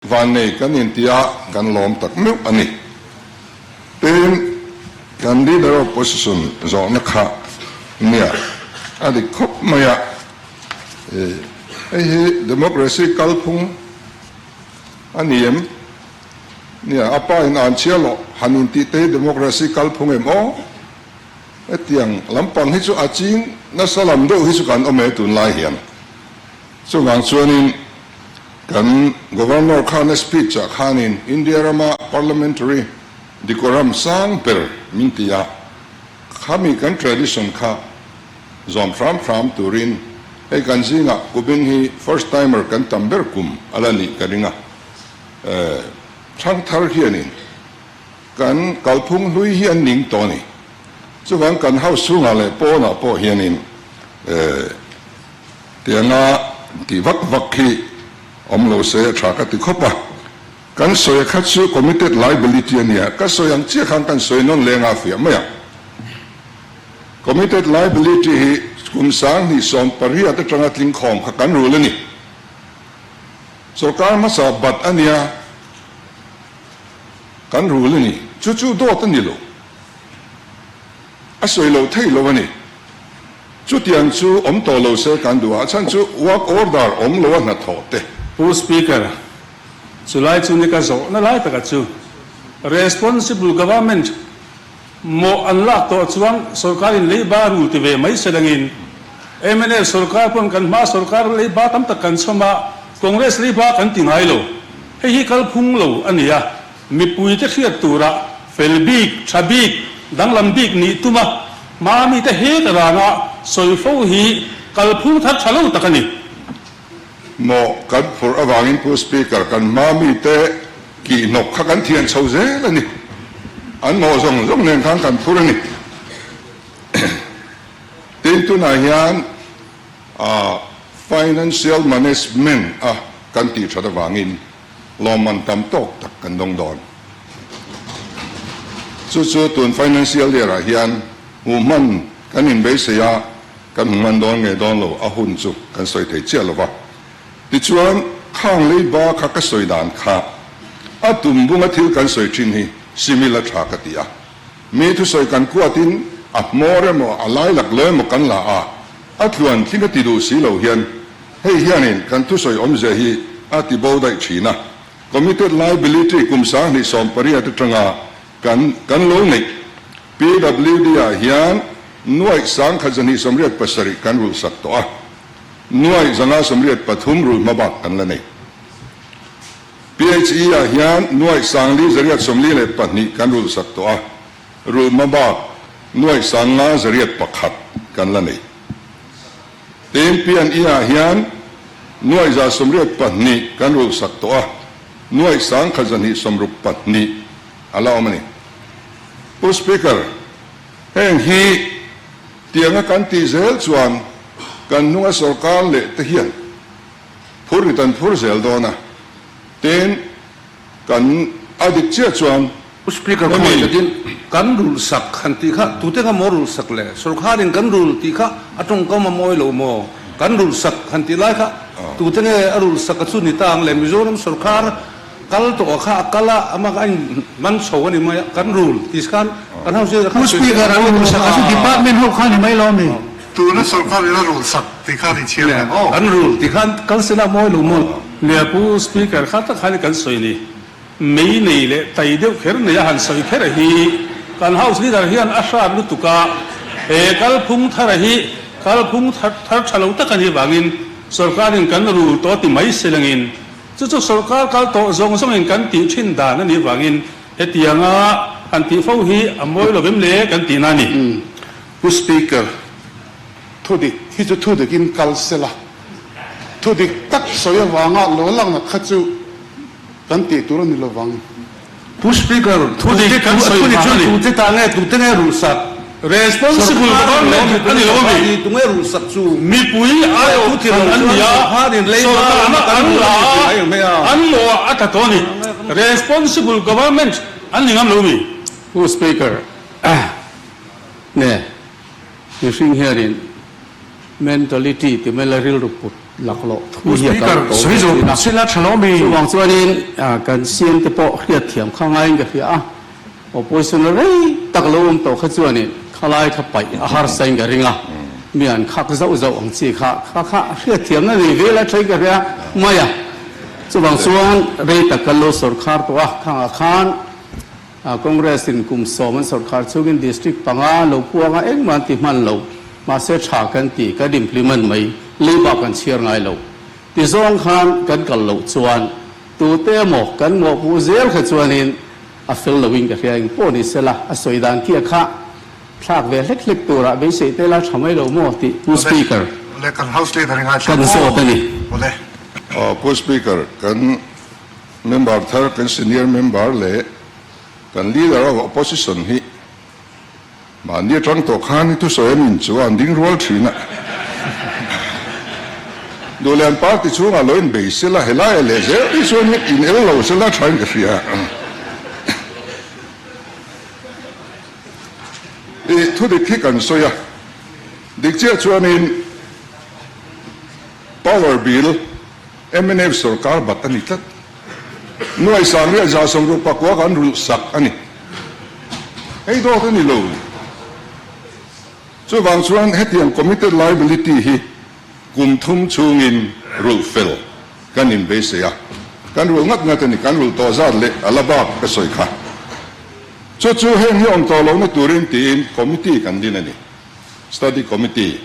Vannei kan intia kan lawm tak meuh a ni. Tin, kan Leader of Opposition zawhna kha nia a dik khawp mai a. Hei hi democracy kalphung a ni em? Nia, a pa in an chhia loh han intih te hi democracy kalphung em aw? Hetiang lampang hi chu a ching nasa lam deuh hi chu kan awm e tunlai hian. Chuvang chuanin kan Governor khan a speech ah khanin India rama parliamentary decorum sang ber min ti a, khami kan tradition kha zawm hram hram turin hei kan zingah kumin hi first timer kan tam ber kum a la nih ka ring a, thangthar hianin kan kalphung hlui hi an ning tawh a ni. Chuvang kan house chhungah leh pawnah pawh hianin Tianga tih vak vak hi awm lo se a tha ka ti khawp a. Kan sawi kha chu committed liability a nia, ka sawi ang chiah khan kan sawi nawn leng a fiah mai ang. Committed liability hi kum 2018 atanga tling khawm kha kan rul a ni. Sorkar hmasa bat a nia, kan rul a ni. Chu chu dawt a ni lo. A sawi lo thei lo a ni. Chutiang chu awm tawh lo se kan duh a, a chhan chu work order awm lo a hnathawh te. Pu Speaker, chulai chu ni ka zawhna lai taka chu responsible government mawh an lak tawh chuan sorkarin leiba rul ti ve mai se langin mnf sorkar pawn kan hma sorkar leiba tam tak kan chhawm a, Congress leiba kan ti ngai lo. Hei hi kalphung lo a ni a. Mipuite hriat tura fel bik, tha bik, danglam bik nih tuma hma mite hek ranga sawi fo hi kalphung thar tha lo tak a ni. Maw kan phurh avangin Pu Speaker, kan hma mite kihhnawk kha kan thian chho zel a ni. An mawh zawng zawng nen khan kan phur a ni. Tin, tunah hian Financial Management a kan tih that avangin Lawmman tam tawk tak kan dawng dawn. Chu chu tun financial year ah hian hmuh hman kan inbeisei a, kan hmu hman dawn nge dawn lo a hun chu kan sawi thei chiah lo va. Tichuan khang leiba kha ka sawi dan kha a tum bunga thil kan sawi thin hi simil a tha ka ti a. Mi thusawi kan kuatin a hmawr emaw a lai lak lo emaw kan la a, a tluan tling a ti duh si lo hian Hei hianin kan thusawi awmzia hi a ti bo daih thin a, Committed Liability kum 2018 atanga kan kan lo neih PWD ah hian nuaih 1287 kan rulhsak tawh a, nuaih 583 rulh hma bak kan la nei. PHE ah hian nuaih 4842 kan rulhsak tawh a, rulh hma bak nuaih 51 kan la nei. Tin, Pian I-ah hian 182 kan rulhsak tawh a, 1262 a la awm a ni. Pu Speaker, heng hi tianga kan tih zel chuan kan hnunga sorkar leh te hian phur rit an phur zel dawn a, tin, Kan a dik chiah chuan Pu Speaker khawi takin kan rulh sak han tih kha tute kha maw rulh sak le? Sorkharin kan rulh tih kha a tawngkam a mawi lo maw? Kan rulh sak han tih lai kha tute nge a rulh sak a chu ni ta ang le? Mizoram sorkhar kal tawh kha a kal a, amah kha a in man chho a ni mai a, kan rulh tih khan kan house leader khan Pu Speaker a rulh sak a chu department ho kha ni mai lo mi? Tuna sorkharin a rulh sak tih khan i chhiar em aw? Kan rulh tih khan kal sela mawi lo maw? Nia Pu Speaker kha tak khan kan sawi ni. Mei nei leh tai deuh kher nei a han sawi kher hi kan House Leader hian a hrat lutuk a, he kalphung thara hi kalphung thar tha lo tak a nih vangin sorkarin kan rul tawh ti mai se langin chu chu sorkar kal tawh zawng zawngin kan tih thin dan a nih vangin hetianga han tih fo hi a mawi lo vem le kan tihna a ni. Pu Speaker, thudik hi chu thudikin kal sela. Thu dik tak sawi avanga lo lang kha chu kan tih tur a ni lovang. Pu Speaker, thu dik kan sawi vang a ni. Tute ta nge, tute nge rulhsak? Responsible government a ni lo a mi? Tunge rulhsak chu? Mipui aiawh thlan an ni a, sorkarna an la a, an mawh a tla tawh a ni. Responsible government an ni ngam lo mi? Pu Speaker, nge mihring hianin. Mentality ti mai la rilru put laklawh thu hi a kal Speaker, tawh sawi ve zawh thin a. sela tha lo mi? Chuvang chuanin kan CM te pawh hriatthiam kha ngaiin ka hria a, opposition la rei tak lo awm tawh kha chuanin khalai kha paih a harsa in ka ring a, mi an khak zauh zauh ang chi kha kha kha hriatthiamna nei ve la thain ka hria mai a. Chuvang chuan rei tak kan lo sawrkhar tawh a, khangah khan Congress in kum sawm an sawrkhar chungin district panga lo puang a engmah an ti hman lo, mahse tha kan ti, kan implement mai, leiba kan chhiar ngai lo. Ti zawng khan kan kal loh chuan tute emaw kan mawhpuh zel kha chuanin a fel loin ka hria eng pawh ni sela a sawi dan kia kha thlak ve hlek hlek turah beisei te la tha mai lo maw tih Pu Speaker kan zawt a ni. Pu Speaker, kan Member thar kan senior member leh kan leader of opposition hi mahni atang tawh khan i thusawi an inchuh a, an ding rual thin a. Duhlian party chhungah lo inbei sela helai leh zel hi chuan in el lo sela thain ka hria. I thudik hi kan sawi a, dik chiah chuanin power bill, Mnf sorkar bat a ni tlat. Nuai Sangriah 160 kan rulh sak a ni. Hei dawt a ni lo. Chuvang chuan hetiang committed liability hi kum thum chhungin rulh fel kan inbeisei a. Kan rulh ngat ngat a ni. Kan rulh tawh zat leh a la bak ka sawi kha. Chu chu heng hi awm tawh lohna turin tiin committee kan din a ni. Study committee.